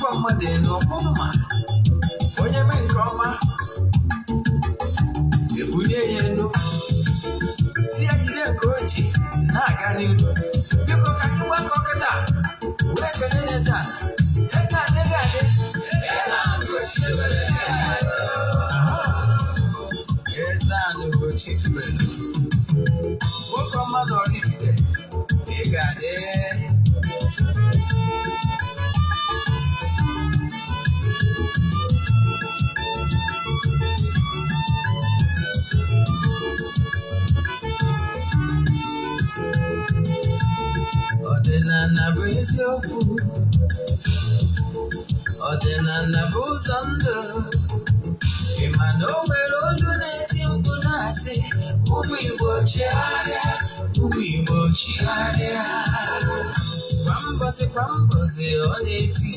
Afọ mmadụ elu ọkpụ mma. Onye mee nke ọma, ebulie ya elu, si ya jide nke o ji na-aga n'iru. Biko, ka anyị gbakọ kịta wee kelee n'eze a. Eze a ego adị. Eze a na Ugochi tubelu, nwoke ọma na Oraifite, ị ga-adị. Ọdịnala bụ eziokwu, ọdịnala bụ ụzọ ndụ. Ị ma na o nwere olu na-eti mkpu na-asị, "Ụmụ Igbo, chigharịa, ụmụ Igbo, chigharịa." Kwa mbọsị kwa mbọsị ọ na-eti,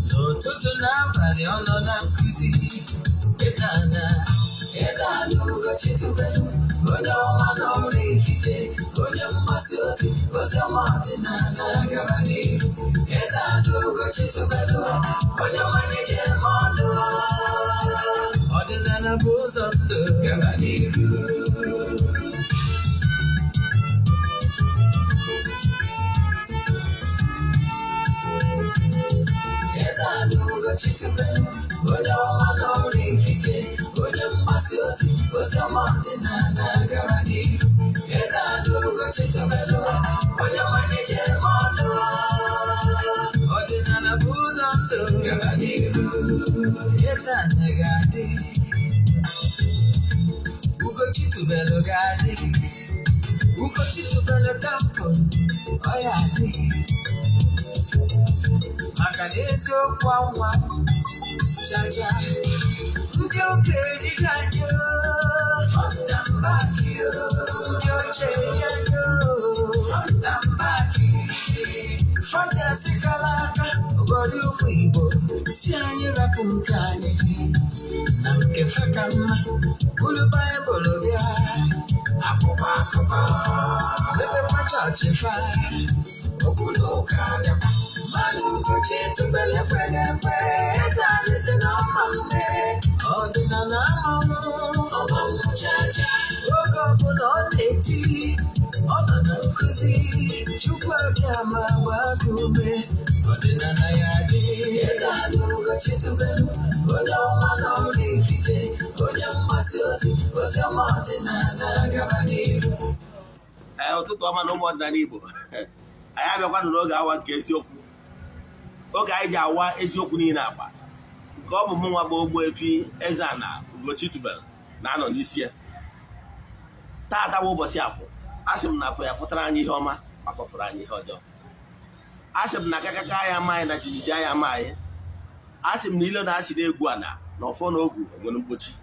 n'ụtụtụ n'abalị ọ nọ na nkụzi. Eze ana, eze ana Ugochi tubelu, onye ọma na Oraifite, onye mgbasa ozi ozi ọma ọdịnala, gaba n'ihu. Eze ana Ugochi tubelu, onye ọma na-eje eme ọnụ. Ọdịnala bụ ụzọ ndụ, gaba n'ihu. Eze ana Ugochi tubelu, onye ọma na Oraifite, onye mgbasa ozi ozi ọma ọdịnala, gaba n'ihu. Eze ana Ugochi tubelu, onye ọma na-eje eme ọnụ. Ọdịnala bụ ụzọ ndụ, gaba n'ihu. Eze ana ga-adị, Ugochi tubelu ga-adị, Ugochi tubelu temple ọ ya adị, maka na eziokwu anwa chacha. Ndị okenye erigo anyị front and back, ndị ochie eri anyị front and back. Fọjasị kala aka ụgọdị ụmụ Igbo si anyị rapụ nke anyị na nke fe ka mma. Buru Baịbụl bịa, akwụkwọ akụkọ, mepekwa chọọchị fa, okwu na ụka bịakwa. Mmadụ Ugochi tubelu ekweghị ekwe. Eze anyị si na ọma mme, ọdịnala amanwụ ọmanwụ chacha. Oge ọbụla ọ na-eti, ọ nọ na nkụzi. Chukwu abịa ma gbaa gị ume. Ọdịnala ya dị. Eze anyị Ugochi tubelu, onye ọma na Oraifite, onye mgbasa ozi ozi ọma ọdịnala, gaba n'ihu. Ee, ụtụtụ ọma na ụmụ ọdịnala Igbo. Anyị abịakwanụ n'oge awa nke eziokwu, oge anyị ji awa eziokwu niile agba, nke ọ bụ mụ nwa bụ Ogbuefi Eze-Ana Ugochi tubelu na-anọ n'isi ya. Taata bụ ụbọchị Afọ. A sị m na afọ ya fụtara anyị ihe ọma ma fọpụrụ anyị ihe ọjọọ. A sị m na akakaka ya ama anyị na jijiji ya ama anyị. A sị m na ilo na asị na-egwu ana na ọfọ na ogu enwere mgbochi.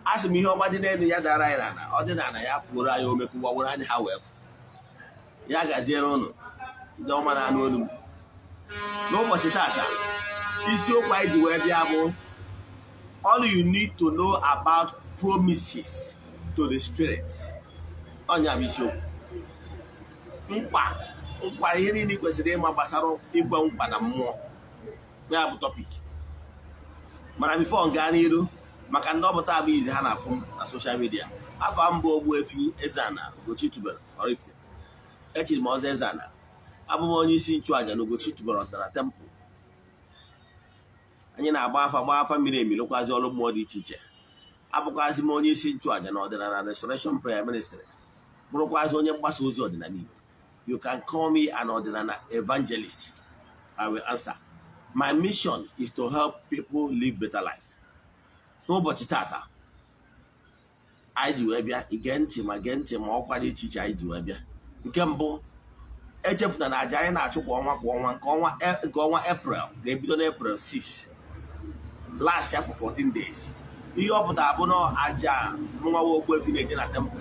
A sị m ihe ọma dị n'elu ya dara anyị n'ala, ọ dị n'ala ya pụrụ anyị omekwu were anyị ha wee fụ ya. Gaziere ụnụ ndị ọma na-anụ olu m. N'ụbọchị tata, isiokwu anyị ji wee bịa bụ "All you need to know about promises to the spirit". Ọnya bụ isiokwu. Nkwa, nkwa, ihe niile ị kwesịrị ịma gbasara ịgwa nkwa na mmụọ, ya bụ topic. Mana before gaa n'iru, maka ndị ọpụta abụ izi ha na-afụ m na social media, afọ mbụ Ogbuefi Eze-Ana Ugochi tubelu Oraifite, echiri m ọzọ Eze-Ana, abụ m onye isi nchụàjà na Ugochi tubelu ọdịnala temple. Anyị na-agba afa, gba afa miri emi, lụkwazi ọrụ mmụọ dị iche iche. Abụkwazị m onye isi nchụàjà na Ọdịnala Restoration Prayer Ministry, bụrụkwazị onye mgbasa ozi ọdịnala Igbo. You can call me an ọdịnala evangelist, I will answer. My mission is to help people live better life. N'ụbọchị tata anyị ji wee bịa, ige ntị ma gee ntị ma ọkwa dị iche iche anyị ji wee bịa. Nke mbụ, echefuna na aja anyị na-achụ kwa ọnwa kwa ọnwa, nke ọnwa April ga-ebido n'April 6, last ya for 14 days. Ihe ọ pụtara bụ na aja nwa Ogbuefi na-eje na temple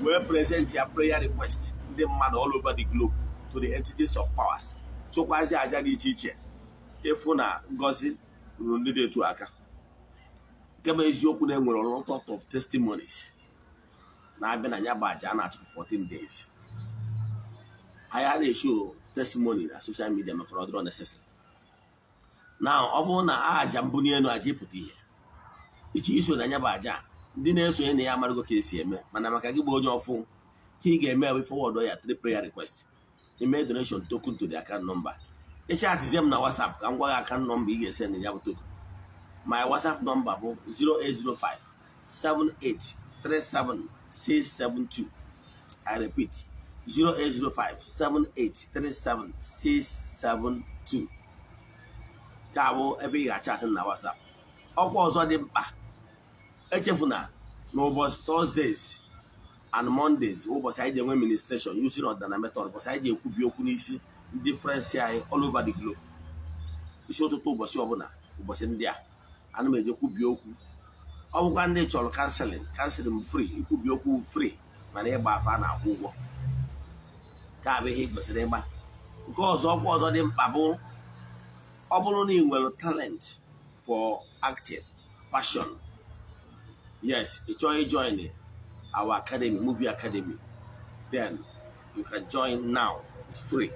wee present ya prayer request ndị mmadụ all over the globe to the entities of powers, chụkwazi aja dị iche iche ịfụ na ngọzi ruru ndị dị etu aka. Nke bụ eziokwu na enwere a lot of testimonies na-abịa na ya bụ aja a na-achụ for 14 days. Anyị a na-eshow testimony na social media maka na ọ dịrọ necessary. Na ọ bụrụ na aja mbuli elu, aja ịpụta ihe, iche iso na ya bụ aja, ndị na-esonye na ya amarago ka esi eme. Mana maka gị bụ onye ọfụ, ihe ị ga-eme bụ forward ya three prayer request, ime donation token to the account number. Ịchatizie m na WhatsApp ka m gwa gị account number ị ga-ese na ya bụ token. My WhatsApp number bụ 0805 7837 672. I repeat, 0805 7837 672 ka bụ ebe ị ga-achatị na WhatsApp. Ọkwa ọzọ dị mkpa, echefuna n'ụbọchị Thursdays and Mondays, ụbọchị anyị ji enwe ministration using ọdịnala method, ụbọchị anyị ji ekwubi okwu n'isi ndị friends anyị all over the globe. Isi ụtụtụ ụbọchị ọbụla, ụbọchị ndị a, ana m eje kwubi okwu. Ọ bụkwa ndị chọrọ counseling, counseling free, ikwubi okwu free, mana ịgba afa na-akwụ ụgwọ. Ka bụ ihe ị kwesịrị ịgba. Nke ọzọ, ọkwa ọzọ dị mkpa bụ, ọ bụrụ na ị nwere talent for acting, passion, yes, ị chọọ join our academy, movie academy, then you can join now. It's free.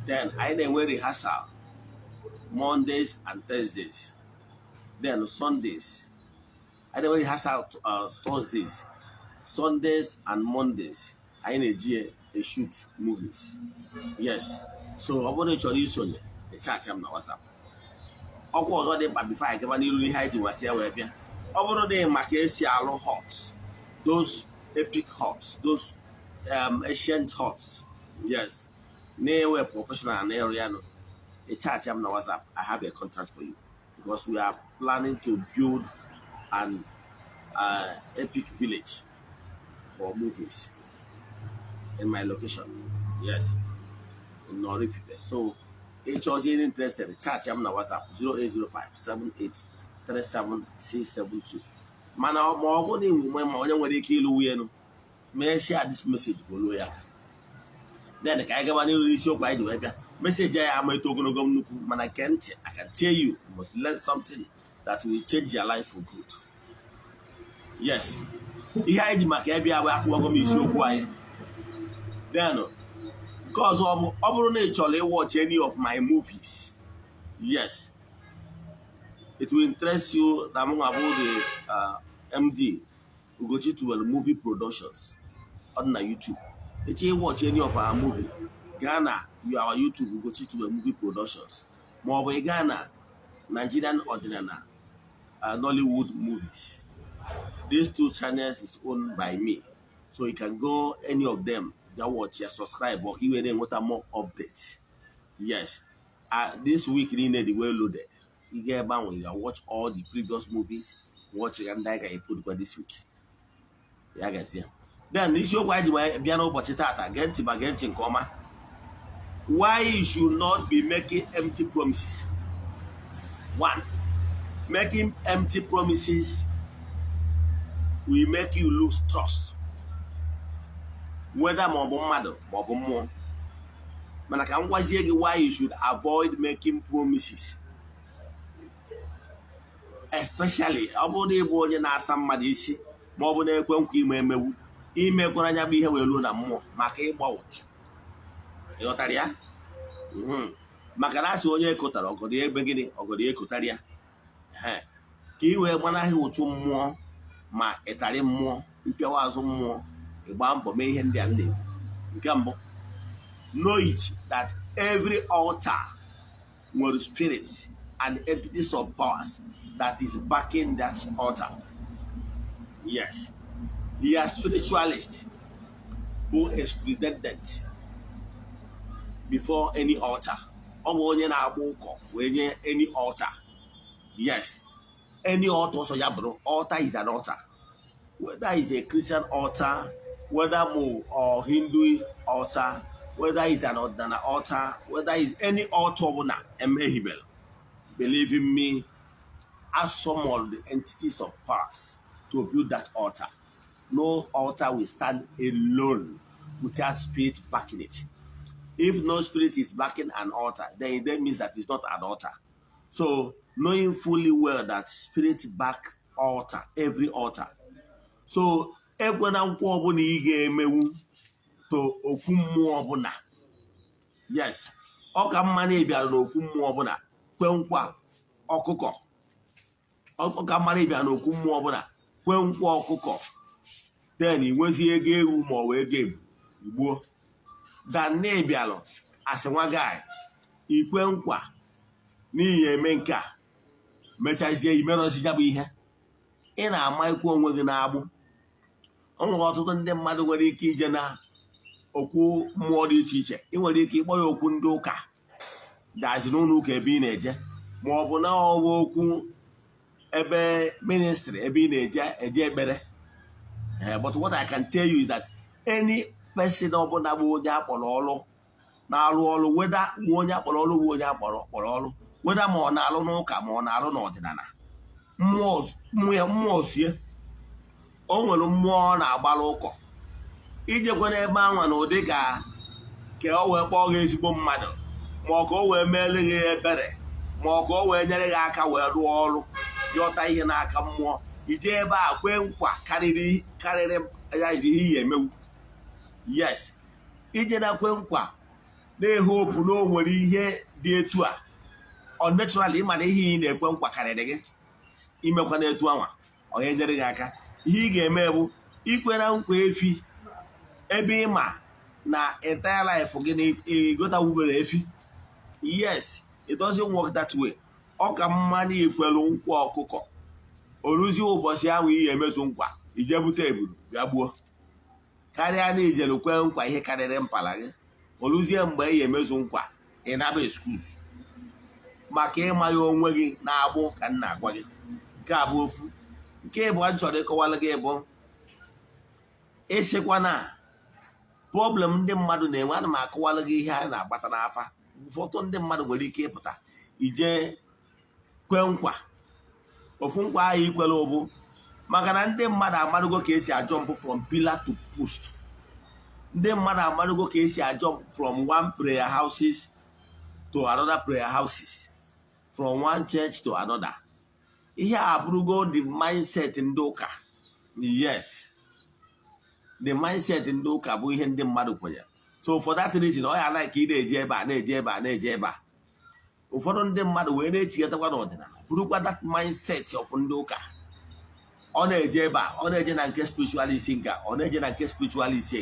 Then anyị na-enwe rehearsal Mondays and Thursdays, then Sundays. Anyị na-enwe rehearsal Thursdays, Sundays and Mondays. Anyị na-eji e shoot movies. Yes, so ọ bụrụ na ị chọrọ isonye, chat m na WhatsApp. Ọkwa ọzọ dị mkpa before anyị gaba n'iru n'ihe anyị ji nweta ya wee bịa, ọ bụrụ na ị maka esi alụ huts, those epic huts, those ancient huts, yes, na-ewe professional na ịrụ ya nụ, ị chat m na WhatsApp. I have a contract for you because we are planning to build an epic village for movies in my location, yes, in Oraifite. So ịchọzi any interested, chat m na WhatsApp 0805 7837672. Mana ma ọ bụrụ na ị nwe ma onye nwere ike ịlụ nwunye nụ, mee share this message ka oluo ya. Then ka anyị gaba n'iru n'isiokwu anyị ji wee bịa. Message anyị ama eto ogologo nnukwu, mana gee ntị. I can tell you, you must learn something that will change your life for good. Yes, ihe anyị ji maka ya bịa bụ akwụwago m isiokwu anyị. Then nke ọzọ bụ, ọ bụrụ na ị chọrọ ịwatch any of my movies, yes, it will interest you na mụ bụ the MD Ugochi Tubelu Movie Productions. Ọ dị na YouTube. Eche ịwatch any of our movie, gaa na our YouTube, Ugochi Tubelu Movie Productions, ma ọ bụ ị gaa na Nigerian Ọdịnala Nollywood Movies. These two channels is owned by me, so you can go any of them, ga watch ya, subscribe, or ka ị were enweta more updates. Yes, this week niile dị well loaded. Ị ga ebe ahụ, you can watch all the previous movies, watch ya ndị anyị ga-eput this week. Ya gazie. Then isiokwu anyị ji wee bịa n'ụbọchị taata, gee ntị ma gee ntị nke ọma: why you should not be making empty promises. One, making empty promises will make you lose trust, whether ma ọ bụ mmadụ ma ọ bụ mmụọ. Mana ka m gwazie gị why you should avoid making promises, especially ọ bụrụ na ịbụ onye na-asa mmadụ isi ma ọ bụ na-ekwe nkwa ime emewu, imekwara anya bụ ihe wee ruo na mmụọ maka ịgba ụchụ. Ịghọtara ya? Maka na asị onye ekotara ọgọdọ ebe gịnị, ọgọdọ ekotara ya. Ka ị wee gbanahị ụchụ mmụọ ma ịtarị mmụọ, mpịawa azụ mmụọ, ịgba mbọ mee ihe ndị a m na-ekwu. Nke mbụ, know it that every altar nwere spirits and entities of powers that is backing that altar. Yes, the spiritualist bụ a superintendent before any altar. Ọ bụ onye na-agba ụkọ wee nye any altar. Yes, any altar ọsọ ya bụrụ, altar is an altar, whether is a Christian altar, whether mo or Hindu altar, whether is an ọdịnala altar, whether is any altar ọbụla emehibel, believe in me, as some of the entities of powers to build that altar. No altar will stand alone without spirit backing it. If no spirit is backing an altar, then it then means that it's not an altar. So knowing fully well that spirit back altar, every altar, so ekwena nkwa ọbụla ị ga-emewu to okwu mmụọ ọbụla. Yes, ọ Ọ ka mma na ịbịara n'okwu mmụọ ọbụla kwe nkwa ọkụkọ. Ọ ka mma na ịbịara n'okwu mmụọ ọbụla kwe nkwa ọkụkọ, then ị nwezie ego ewu ma ọ bụ ego ebu igbuo, than na ịbịalụ asị nwa guy ikwe nkwa n'ihi eme nke a, mechazie imerọzi ya bụ ihe. Ị na-ama ikwu onwe gị n'agbụ. O nwere ọtụtụ ndị mmadụ nwere ike ije na okwu mmụọ dị iche iche. Ị nwere ike ịkpọ ya okwu ndị ụka dazi n'ụlọ ụka ebe ị na-eje, ma ọ bụ na ọwa okwu ebe ministry ebe ị na-eje eje ekpere. But what I can tell you is that any person ọbụla bụ onye akpọrọ ọrụ na-arụ ọrụ, weda nwe onye akpọrọ ọrụ bụ onye akpọrọ kpọrọ ọrụ, weda ma ọ na-alụ n'ụka ma ọ na-alụ n'ọdịnala, mmụọ ya mmụọ sie, o nwere mmụọ ọ na-agbara ụkọ ijekwa n'ebe anwa na ụdị ka o wee kpọọ gị ezigbo mmadụ, ma ọ ka o wee meere gị ebere, ma ọ ka o wee nyere gị aka wee rụọ ọrụ yọta ihe n'aka mmụọ. Ije ebe a kwee nkwa karịrị karịrị ya ihe iyi emewu. Yes, ije na kwe nkwa na-ehe opu na o nwere ihe dị etu a unnaturally, ịma na ihe ị na-ekwe nkwa karịrị gị imekwa na etu anwa ọ ga-enyere gị aka. Ihe ị ga-eme bụ ikwere nkwa efi ebe ị ma na entire life gị na igotawubere efi. Yes, it doesn't work that way. Ọ ka mma na ikwelu nkwa ọkụkọ, oruzie ụbọchị ahụ ihe emezu nkwa, ije bute ebulu bịa gbuo, karịa na ijere kwe nkwa ihe karịrị mpala gị, oluzie mgbe ị emezu nkwa, ị naba excuse maka ịma ya onwe gị na-agbụ. Ka m na-agwa gị, nke a bụ ofu. Nke ịbụ a chọrọ ịkọwara gị bụ ịsịkwa na problem ndị mmadụ na-enwe. Ana m akọwara gị ihe a na-agbata n'afa. Ụfọdụ ndị mmadụ nwere ike ịpụta ije kwe nkwa ofu nkwa ahụ ikwere ụbụ maka na ndị mmadụ amarụgo ka esi ajump from pillar to post. Ndị mmadụ amarụgo ka esi ajump from one prayer houses to another prayer houses, from one church to another. Ihe a abụrụgo the mindset ndị ụka. Yes, the mindset ndị ụka bụ ihe ndị mmadụ kwenyere. So for that reason, ọ ya like ka ị na-eje ebe a, na-eje ebe a, na-eje ebe a. Ụfọdụ ndị mmadụ wee na-echigatakwa n'ọdịnala, bụrụkwa that mindset of ndị ụka. Ọ na-eje ebe a, ọ na-eje na nke spiritualist nka, ọ na-eje na nke spiritualist,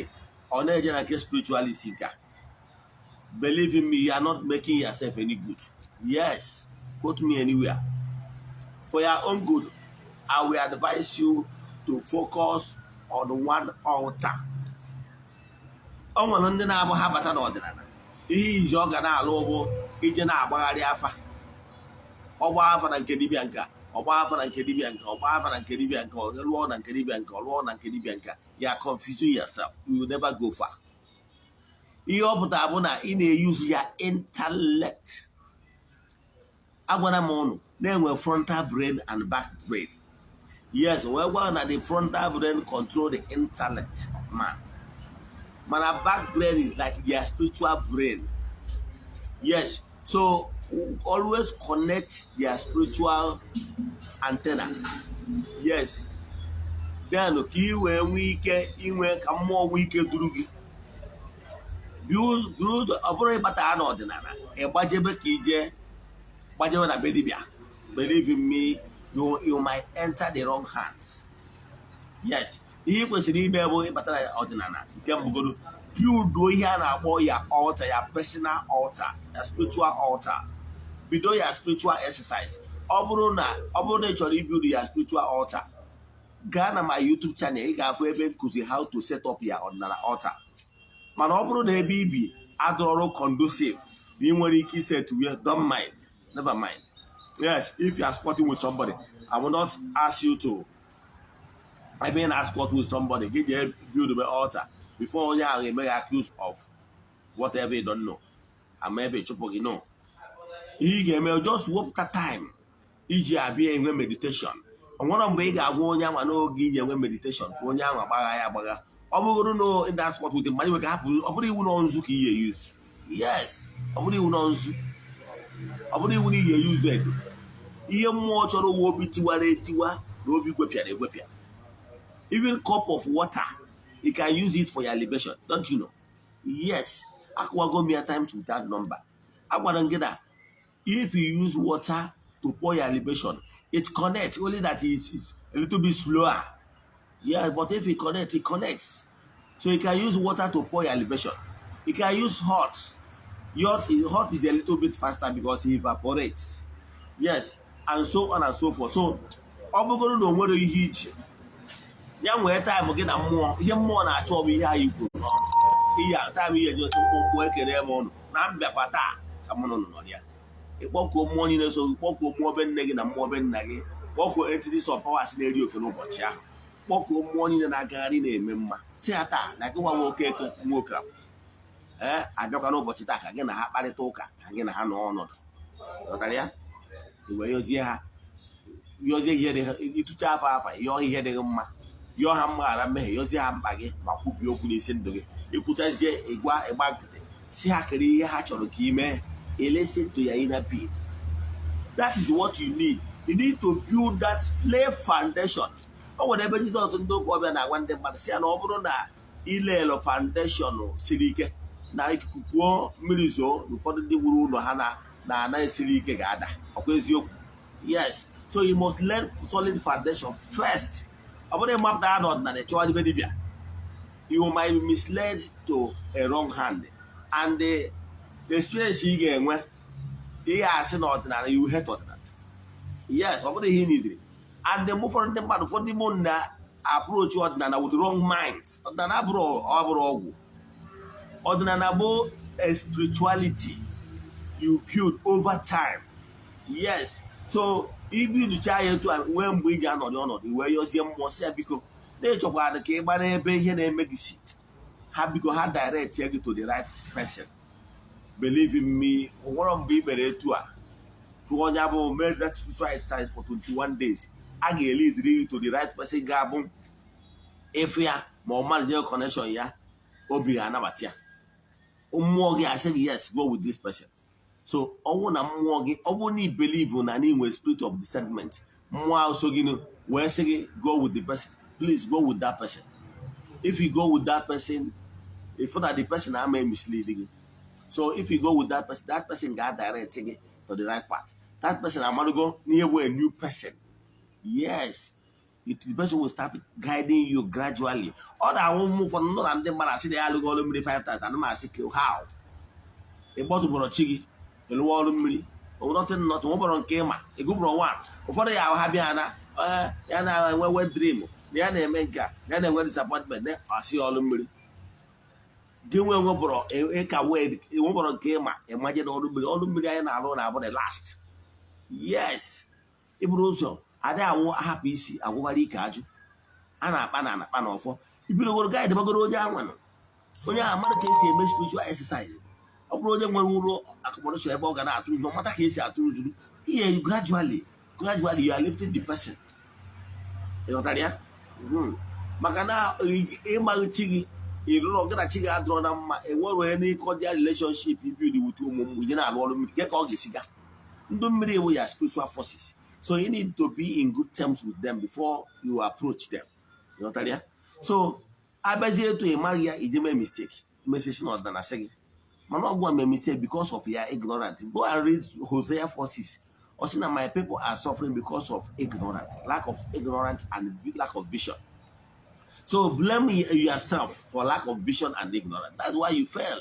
ọ na-eje na nke spiritualist nka. Believe in me, you are not making yourself any good. Yes, quote me anywhere. For your own good, I will advise you to focus on one altar. O nwere ndị na-abụ ha bata n'ọdịnala, ihe izi ọ ga na-alụ bụ ije na-agbagharị afa. Ọgba afa na nke dibịa nka, ọgba afa na nke dibịa nka, ọgba afa na nke dibịa nka, ọ lụọ na nke dibịa nka, ọ lụọ na nke dibịa nka. You are confusing yourself. You will never go far. Ihe ọ pụtara bụ na ị na-eyuzu ya intellect. Agwara m ụnụ na-enwe frontal brain and back brain. Yes, wee gwa na the frontal brain control the intellect of man, mana back brain is like their spiritual brain. Yes, so always connect their spiritual antenna. Yes, then ka ị wee nwee ike inwe ka mmụọ nwee ike duru gị. Buru ụzọ, ọ bụrụ ịbata ha n'ọdịnala, ịgbajebe ka ije gbajebe na be dibịa, believe in me, you might enter the wrong hands. Yes, ihe ị kwesịrị ime bụ ịbata na ọdịnala, nke mbụgodo, build ihe a na-akpọ ya altar, ya personal altar, ya spiritual altar. Bido ya spiritual exercise. Ọ bụrụ na ị chọrọ ibuild ya spiritual altar, gaa na my YouTube channel, ị ga-afụ ebe nkụzi how to set up ya ọdịnala altar. Mana ọ bụrụ na ebe ibi adọrọ conducive na ị nwere ike iset we, don't mind, never mind. Yes, if you are squatting with somebody, I will not ask you to. Ebe ị na-squat with somebody, gị jee build the altar before onye ahụ eme gị accuse of whatever you don't know, ama ebe ịchụpụ gị. No, ihe ị ga-eme, just wepụta time iji abịa enwe meditation. Ọ nwere mgbe ị ga-agwa onye anwa n'oge iji enwe meditation ka onye ahụ agbagha ya agbagha. Ọ bụgoro na ndị squat with mmadụ nwe ka hapụ, ọ bụrụ iwu na nzu ka ihe use. Yes, ọ bụrụ iwu na nzu, ọ bụrụ iwu na ihe use edo. Ihe mmụọ chọrọ uwe obi tiwara etiwa na obi gwepịara egwepịa. Even cup of water, you can use it for your libation. Don't you know? Yes, akụwago m ya times without number. Agwara m gị na if you use water to pour your libation, it connects, only that it's a little bit slower. Yeah, but if it connects, it connects. So you can use water to pour your libation. You can use hot. Your hot is a little bit faster because it evaporates. Yes, and so on and so forth. So ọ bụgoro na o nwere ihe iji ya nwee time gị na mmụọ, ihe mmụọ na-achọ ọ bụ ihe anyị kwuru n'ọnụ. Ihe time ihe eji osi mmụọ ekele m ụnụ na mbịakwa taa ka mụ na ụnụ nọ ya. Ịkpọkuo mmụọ niile so gị, kpọkuo mmụọ be nne gị na mmụọ be nna gị, kpọkuo entities of powers na-eri oke n'ụbọchị ahụ, kpọkuo mmụọ niile na-agagharị na-eme mma, si ha taa na gị nwa nwoke eke nwoke afọ ee abịakwa n'ụbọchị taa ka gị na ha kparịta ụka, ka gị na ha nọ ọnọdụ. Ghọtara ya? I wee yọzie ha, yọzie ihe dị ha, ịtụcha afa afa, yọọ ihe dịghị mma, yọọ ha mgbaghara mmehie, yọzie ha mkpa gị ma kwubie okwu n'isi ndụ gị. Ikwuchazie, ịgwa ịgba nkịtị, si ha kere ihe ha chọrọ ka ị mee. Listen to your inner being. That is what you need. You need to build that, lay foundation. O nwere ebe Jizọs ndị ụka ọbịa na-agwa ndị mmadụ, si ya na ọ bụrụ na ilelu foundation siri ike na ikuku kwuo, mmiri zoo, na ụfọdụ ndị wuru ụlọ ha na ana esiri ike ga-ada. Ọkwa eziokwu? Yes. So you must learn solid foundation first. Ọ bụrụ ịmapụta na ọdịnala chọwa ibe dibịa, you might be misled to a wrong hand, and the experience ị ga-enwe, ihe asị na ọdịnala, you hate ọdịnala. Yes, ọ bụrụ ihe ị nidiri. And mgbe ụfọdụ ndị mmadụ, ụfọdụ n'ime unu na approach ọdịnala with wrong minds. Ọdịnala abụrụ, ọ bụrụ ọgwụ. Ọdịnala bụ a spirituality you build over time. Yes. So ibiducha ya etu a, nwee mgbe iji anọdụ ọnọdụ wee yọzie mmụọ, si ya biko na ịchọkwara ka ị gbara ebe ihe na-eme gị si ha, biko ha direct ya gị to the right person. Believe in me, nwere mgbe ị mere etu a tụọ onye bụ mee that spiritual exercise for 21 days, a ga-elidiri you to the right person. Ga-abụ ịfụ ya ma ọ mmadụ connection ya, obi ga-anabata ya, mmụọ gị asị gị, "Yes, go with this person." So ọnwụ na mmụọ gị, ọ bụrụ na i believe na ị nwere spirit of discernment, mmụọ ahụ so gị wee sị gị go with the person, please go with that person. If you go with that person, if that the person ama mislead gị. So if you go with that person, that person ga-direct gị to the right path. That person amarugo n'ihe bụ a new person. Yes, the person will start guiding you gradually. Ọ na-anwụ mmụ ụfọdụ nọ na ndị mmadụ asị na ya alụghị ọrụ mmiri five times. Ana m asị ka how ị kpọtụbọrọ chi gị ịlụwa ọrụ mmiri, nothing, nothing nwebọrọ nke ịma ịgụbụrụ nwa. Ụfọdụ ya ha bịa na ya na-enwe wet dream, na ya na-eme nke a, na ya na-enwe disappointment, na asị ya ọrụ mmiri gị nwe nwebọrọ ịka wee nwebọrọ nke ịma ịmaje na ọrụ mmiri. Ọrụ mmiri anyị na-arụ na-abụ the last. Yes, iburu ụzọ adị awụ ahapụ isi agwụbara ike ajụ a na-akpa na anakpa na ọfọ ibidogoro guide bagoro onye anwa nọ, onye ahụ mara ka esi eme spiritual exercise. Ọ bụrụ onye nwere ụlọ accommodation ebe ọ ga na-atụ nzu, mata ka esi atụ nzu ihe. Gradually, gradually, you are lifting the person. Ịghọtara ya? Maka na ịmaghị chi gị, ịlụrụ gị na chi gị adịrọ na mma, enwere onye cordial relationship build with ụmụ mmụọ ije na-alụ ọrụ mmiri ke ka ọ ga-esi ga ndụ mmiri ewu ya spiritual forces. So you need to be in good terms with them before you approach them. Ịghọtara ya? So abịazie etu ị maghị ya, ije mee mistake, mesesi na ọdịnala sị gị mana ọgwụ a mee mistake because of your ignorance. Go and read Hosea 4:6. Ọ sị na my people are suffering because of ignorance, lack of ignorance and lack of vision. So blame yourself for lack of vision and ignorance. That's why you fail.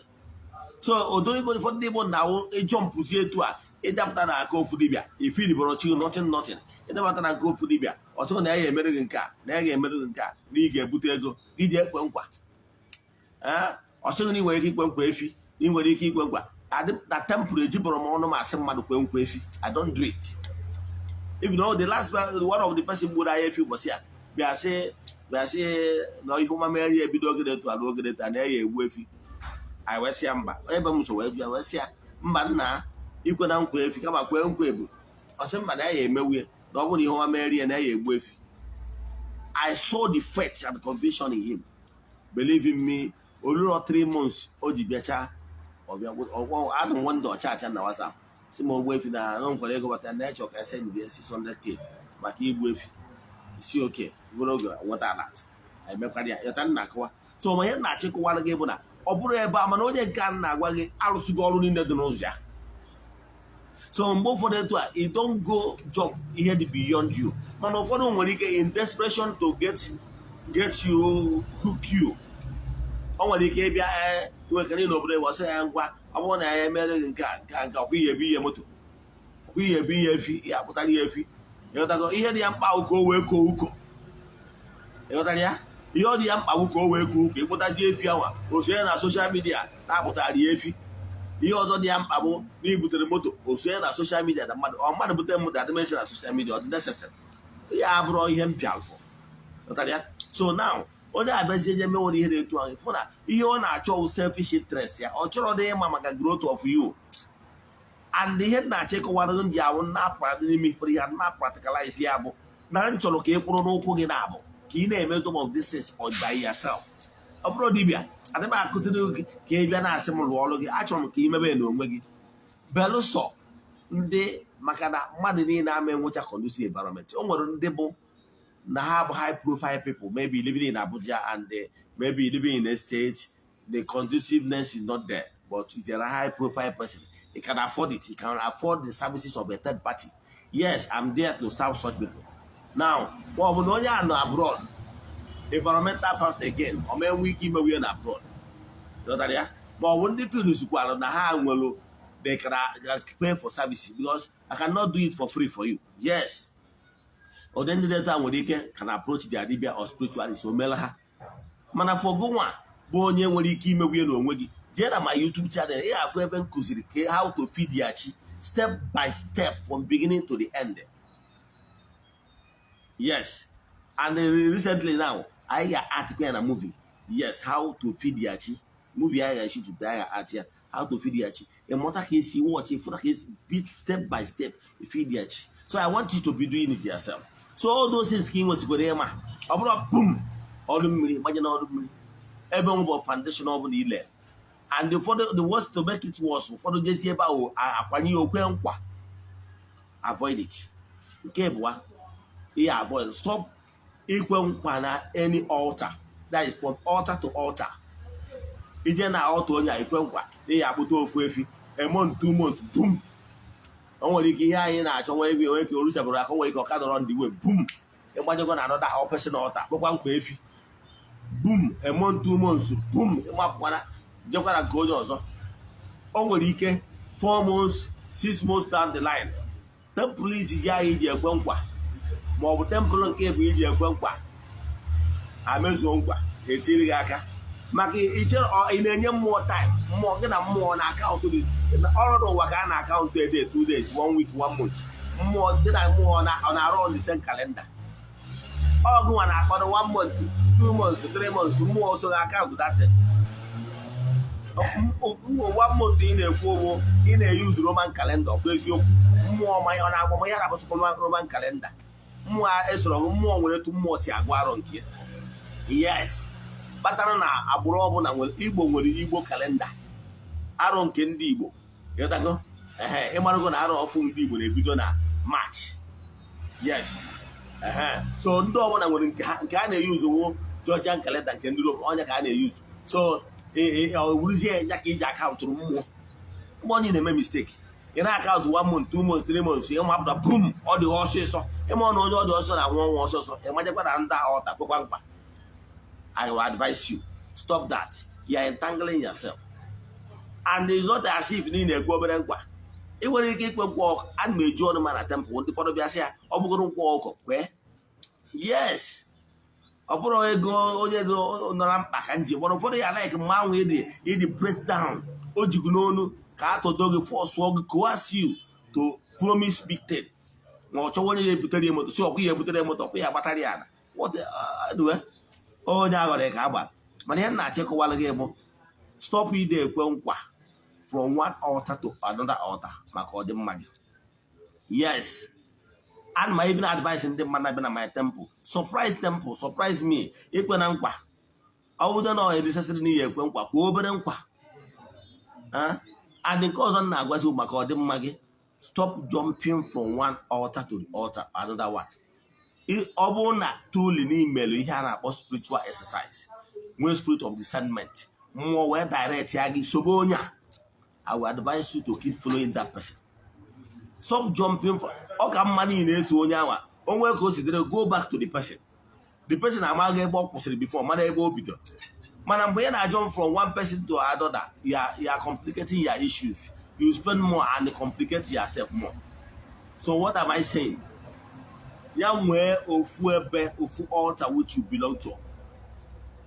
So odorigbo ụfọdụ ndị Igbo na-awụ ịjọmpụzi etu a, ịdapụta na aka ofu dibịa, ifilibọrọ chi, nothing, nothing. Ịdapụta na nke ofu dibịa, ọ sịghị na ya ga-emere gị nke a, na ya ga-emere gị nke a, na ị ga-ebute ego iji ekwe nkwa. Ee, ọ sịghị na ị nwere ike ikwe nkwa efi, na ị nwere ike ikwe nkwa na temple. Ejibọrọ m ọnụ m asị mmadụ kwe nkwa efi. I don't do it. If you know the last one of the person gburu anyị efi ụbọchị a, bịa sị na ife ọma mere ya ebido ogede etu ala ogede etu a na ya egbu efi. Anyị wee sị ya mba. Ebe m so wee jụ ya, wee sị ya mba, nna, ikwe na nkwa efi, kama kwee nkwa ebu. Ọ sị mba, na ya emewu ya, na ọ bụrụ na ihe ọma mere ya, na ya egbu efi. I saw the faith and conviction in him. Believe in me, oluro 3 months o ji bịacha adụ m ndị ọcha acha na WhatsApp si m ogbu efi na anụ nkwere ego bata na echọ ka send gị 600K maka igbu efi si oke nwere oge nweta alert emekwara ya yọta nna akụwa. So ma ihe na-achịkọwara gị bụ na ọ bụrụ ebe a, mana onye nke a na-agwa gị arụsịgo ọrụ niile dị n'ụzọ ya. So mgbe ụfọdụ etu a, you don't go jump ihe dị beyond you. Mana ụfọdụ nwere ike, in desperation to get you, hook you, o nwere ike ịbịa, ee, nwekere n'obodo Igbo, sị ya, ngwa, ọ bụrụ na ya emere gị nke a, nke a, nke a, ọkwa ihe bụ ihe moto, ọkwa ihe bụ ihe efi, ya apụtara ihe efi. Ịghọtago? Ihe dị ya mkpa bụ ka o wee koo uko. Ịghọtara ya? Ihe ọ dị ya mkpa bụ ka o wee koo uko, ịkpụtazi efi anwa, o sonye na social media na-apụtara ya efi. Ihe ọzọ dị ya mkpa bụ na ibutere moto, o sonye na social media na mmadụ ọ mmadụ bute moto adịmesi na social media. Ọ dị necessary? Ya abụrụ ihe mpịalfụ. Ịghọtara ya? So now, onye abịazie nye menwere ihe na-etu ahụ, fụ na ihe ọ na-achọ bụ selfish interest ya. Ọ chọrọ dị ịma maka growth of you. And ihe m na-achọ ịkọwara gị ji awụ na n'ime ifere ya na practicalize ya bụ na m chọrọ ka ị kwụrụ n'ụkwụ gị na-abụ ka ị na-eme some of these things all by yourself. Ọ bụrụ dibịa, adị m akụziri gị ka ị bịa na-asị m lụọ ọrụ gị. Achọrọ m ka ị mebe ya n'onwe gị, belụsọ ndị, maka na mmadụ niile ama enwecha conducive environment. O nwere ndị bụ na ha bụ high profile people, maybe living in Abuja and maybe living in a state the conduciveness is not there, but if you're a high profile person, you can afford it, you can afford the services of a third party. Yes, I'm there to serve such people. Now, ma ọ bụ na onye a nọ abroad, environmental factor again, ọ ma enwe ike imewe ya na abroad. Ghọtara ya? Ma ọ bụ ndị feel na ha nwere, they can pay for services, because I cannot do it for free for you. Yes, ụdị ndị data nwere ike can approach their dibia or spiritualist, o meela ha. Mana for gụnwa bụ onye nwere ike imegwu ya n'onwe gị, jee na my YouTube channel, ị ga-afụ ebe m kụziri ka how to feed ya chi step by step from beginning to the end. Yes, and recently now, anyị ga-atịkwa ya na movie. Yes, how to feed ya chi movie anyị ga-esi to anyị ga-atị ya how to feed ya chi. Ịmụta ka esi watch, ịfụta ka esi beat step by step feed ya chi. So I want you to be doing it yourself. So all those things ka ị nwesịkwara ịma. Ọ bụrụ bum ọrụ mmiri gbanye na ọrụ mmiri ebe nwebụ foundation ọ bụla ile. And ụfọdụ, the worst, to make it worse, ụfọdụ jezi ebe ahụ akwanye ya okwe nkwa. Avoid it. Nke abụọ ihe, avoid, stop ikwe nkwa na any altar, that is from altar to altar. Ije na altar onye a, ikwe nkwa na ihe akpụta ofu efi, a month, 2 months, boom. O nwere ike ihe anyị na-achọ nwa ebe nwere ike o ruchabụrụ aka, nwere ike ọka nọrọ ndị we, boom, ịgbanyego na another person altar, kwekwa nkwa efi, boom, a month, 2 months, boom, ịmapụkwara jekwara nke onye ọzọ. O nwere ike 4 months, 6 months down the line, temple izizi ahụ iji ekwe nkwa ma ọ bụ temple nke bụ iji ekwe nkwa amezuo nkwa, etiri gị aka maka iche ị na-enye mmụọ time. Mmụọ gị na mmụọ na account dị ọrụ ụwa ka a na account a day, 2 days, one week, one month. Mmụọ gị na mmụọ ọ na-arụ on the same calendar. Ọgụ nwa na-akpọrọ one month, 2 months, 3 months. Mmụọ so na account that thing. One month ị na-ekwu ụgwọ, ị na-eyuzu Roman calendar. Ọ bụ eziokwu, mmụọ ma ọ na-agba ma ya na-abụsịkwa Roman calendar. Mmụọ esoro mmụọ nwere etu mmụọ si agụ arọ nke ya. Yes, kpatara na agbụrụ ọbụla nwere, Igbo nwere Igbo calendar, arọ nke ndị Igbo. Ịghọtago? Ehe, ịmarago na arọ ọfụ ndị Igbo na-ebido na March. Yes, ehe. So ndị ọbụla nwere nke ha, nke a na-eyuzu wụ Georgian calendar nke ndị Rome, ọnya ka a na-eyuzu. So ọ wuruzie ya ka iji accountụrụ mmụọ. Mgbe onye na-eme mistake, ị na-account one month, 2 months, 3 months, ịmapụta, boom, ọ dị ọsịsọ. Ịma na onye ọ dị ọsọ na-anwụ ọnwụ ọsọsọ, ịmanyekwa na ndị ọta kwekwa mkpa. I will advise you, stop that. You are entangling yourself. And it's not as if na ị na-ekwe obere nkwa. Ị nwere ike ikwe nkwa ọkụ. Ana m eju ọnụ ma na temple ndị ụfọdụ bịa sị ya ọ bụgoro nkwa ọkụ kwee. Yes, ọ bụrụ ego onye nọ na mkpa ka nji gbara ụfọdụ ya, like mmanwụ ịdị press down, o jigu n'onu ka a tọdo gị, force gị, coerce you to promise big thing. Ma ọ chọwa onye ya ebutere ya moto, si ọkwa ya ebutere ya moto, ọkwa ya agbatara ya ala. What anyway, onye aghọrọ ka agba. Mana ihe m na-achọ ịkọwara gị bụ, stop ide ekwe nkwa from one altar to another altar maka ọdịmma gị. Yes, and my even advice ndị mmadụ na-abịa na my temple, surprise temple, surprise me, ikwe na nkwa, ọ bụrụ na ọ edisasịrị n'ihi ekwe nkwa, kwuo obere nkwa. And nke ọzọ m na-agwazi maka ọdịmma gị, stop jumping from one altar to the altar another one. Ọ bụrụ na truly n'imelu ihe a na-akpọ spiritual exercise, nwee spirit of discernment, mmụọ wee direct ya gị sobe onye a, I will advise you to keep following that person. Stop jumping for ọ ka mma niile eso onye anwa onwe ka o si dịrị. Go back to the person. The person amaghị ebe ọ kwụsịrị before, mara ebe o bidoro. Mana mgbe ya na-jump from one person to another, you are complicating your issues. You spend more and complicate yourself more. So what am I saying? Ya nwee ofu ebe, ofu altar which you belong to.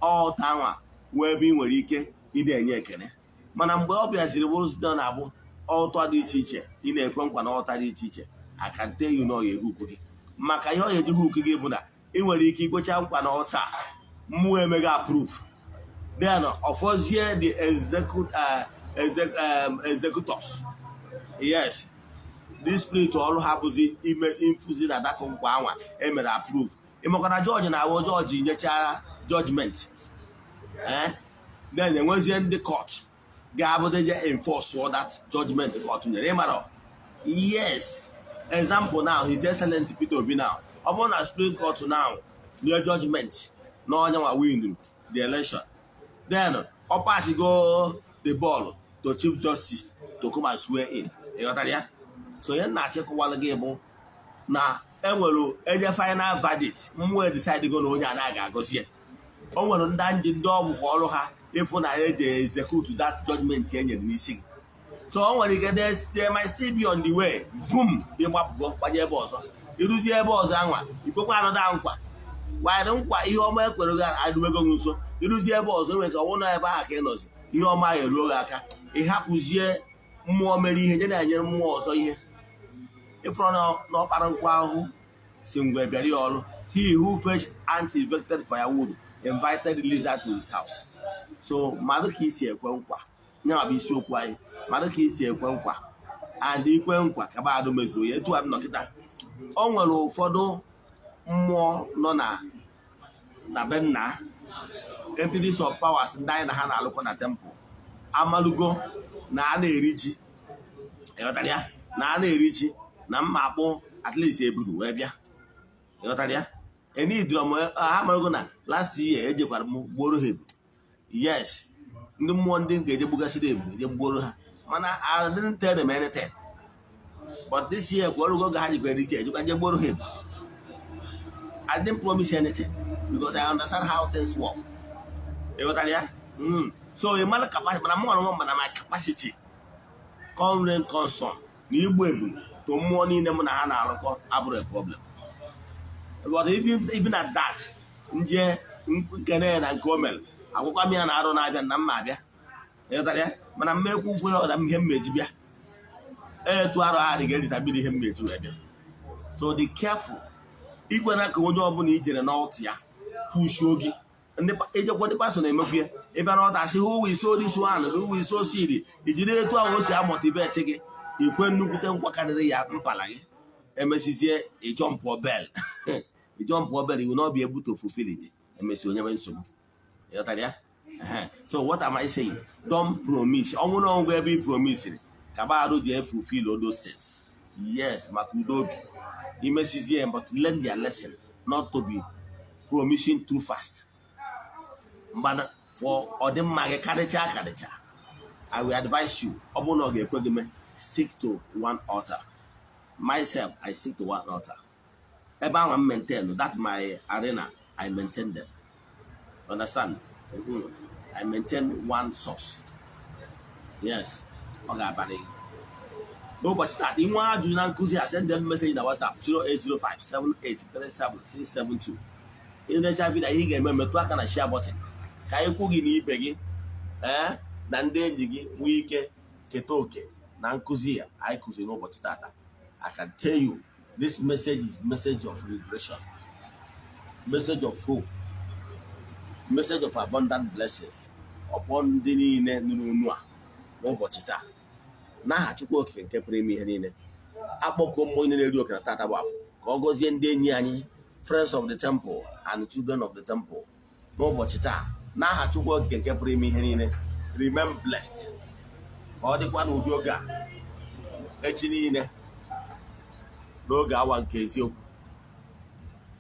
Altar anwa nwee ebe ị nwere ike ị na-enye ekele. Mana mgbe ọ bịaziri bụrụ na-abụ altar dị iche iche, ị na-ekwe nkwa na altar dị iche iche, I can tell you na ọ ga-ehook gị. Maka ihe ọ ga-eji hook gị bụ na ị nwere ike ikwecha nkwa na altar, mmụọ emeghe approve, then ọfọzie the executors. Yes, this spirit ọrụ ha bụzi ime infuzi na that nkwa anwa emere approve. Ịmakwa na jọji na-awụ jọji nyechaa judgment, eh, then enwezie ndị court ga-abụdeje enforce all that judgment court nyere. Ịmara, yes, example now, His Excellency Peter Obi now, ọ bụrụ na Supreme Court now nye judgment na onye nwa win the election, then ọ pass go the ball to Chief Justice to come and swear in. Ịghọtara ya? So ihe na-achịkọwalụ gị bụ na enwere enye final verdict, mmụọ decide go na onye anaghị agọzi ya. O nwere ndị ndị ndị ọ bụkwa ọrụ ha ịfụ na eji execute that judgment e nyere n'isi gị. So o nwere ike they might still be on the way. Boom, ịgbapụgo gbanye ebe ọzọ, ịrụzie ebe ọzọ anwa, ikwekwa anọda nkwa wanyere nkwa, ihe ọma ekwere gị adịwego gị nso. Ịrụzie ebe ọzọ, nwere ka ọ bụrụ na ebe ahụ ka ị nọzi, ihe ọma ahụ eruo gị aka, ịhapụzie mmụọ mere ihe nye na-enyere mmụọ ọzọ ihe ịfụrụ n'ọkpara nkwa ahụhụ si ngwe bịara ya ọrụ. He who fetch ant-infected firewood invited lizard to his house. So mmadụ ka isi ekwe nkwa nyawa bụ isiokwu anyị. Mmadụ ka isi ekwe nkwa and ikwe nkwa ka mmadụ mezuo ya. Etu a nọkịta, o nwere ụfọdụ mmụọ nọ na be nna, entities of powers ndị anyị na ha na-alụkọ na temple, amalugo na a na-eri ji. Ịghọtara ya? Na a na-eri ji na mma akpụ, at least eburu wee bịa. Ịghọtara ya? Enidoro m ha marago na last year ejekwara m gbuoro ha ebu. Yes, ndị mmụọ ndị m ga-eje gbugasịrị ebu, eje gbuoro ha, mana I didn't tell them anything. But this year kwa orugo oge ha jikwara ike ejekwa je gbuoro ha ebu. I didn't promise anything because I understand how things work. Ịghọtara ya? So ị mara capacity, mana mụ nwa mana my capacity, come rain, come sun, na igbu ebulu to mmụọ niile mụ na ha na-arụkọ abụrụ a problem. But even at that, nje nkene na nke o mere, agwakwa m ya na arụ na-abịa na mma abịa. Ịghọtara ya? Mana mmekwu ụgwọ ya ọda m ihe mmeji bịa etu arụ ha dị ga-erita mmiri ihe mmeji wee bịa. So dị careful ikwena ka onye ọbụla ijere n'ọtụ ya pushuo gị. Ijekwa ndị pastor na-emekwu ya, ịbịa n'ọta asị, "Who will sow this one? Who will sow seed?" Ijiri etu ahụ o si amotivate gị ikwe nnukwute nkwa karịrị ya mpala gị. Emesizie, ịjumpụọ bail, ịjumpụọ bail, you will not be able to fulfill it. Emesi onye nwe nsogbu. Ịghọtara ya? So what am I saying? Don't promise. Ọnwụ na ọngwa ebe ị promisiri ka arụ ji fulfill all those things. Yes, maka udo obi imesizie, but learn their lesson not to be promising too fast. Mgbana for ọdịmma gị karịchaa karịchaa, I will advise you, ọ bụrụ na ọ ga-ekwe gị mee, stick to one altar. Myself, I stick to one altar. Ebe ahụ m maintain that my arena, I maintain them. Understand? I maintain one source. Yes, ọ ga-abalị gị n'ụbọchị taa. Inwe ajụjụ na nkụzi a, send them message na WhatsApp 08057837672. Ịnecha video, ihe ị ga-eme, metụ aka na share button ka anyị kwụ gị na ibe gị, ee, na ndị enyi gị nwee ike keta oke na nkụzi ya anyị kụziri n'ụbọchị tata. I can tell you this message is message of liberation, message of hope, message of abundant blessings upon ndị niile nụrụ onu a n'ụbọchị taa. N'aha Chukwu Okike nke pụrụ ime ihe niile, akpọkuo mmụọ onye na-eri oke na tata bụ afọ ka ọ gọzie ndị enyi anyị, friends of the temple and children of the temple, n'ụbọchị taa. N'aha Chukwu Okike nke pụrụ ime ihe niile, remain blessed. Ka ọ dịkwa n'ụdị oge a echi niile n'oge awa nke eziokwu.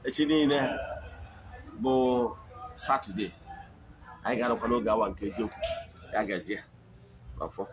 Echi niile bụ Saturday, anyị ga-anọkwa n'oge awa nke eziokwu. Ya gazie n'ọfọ.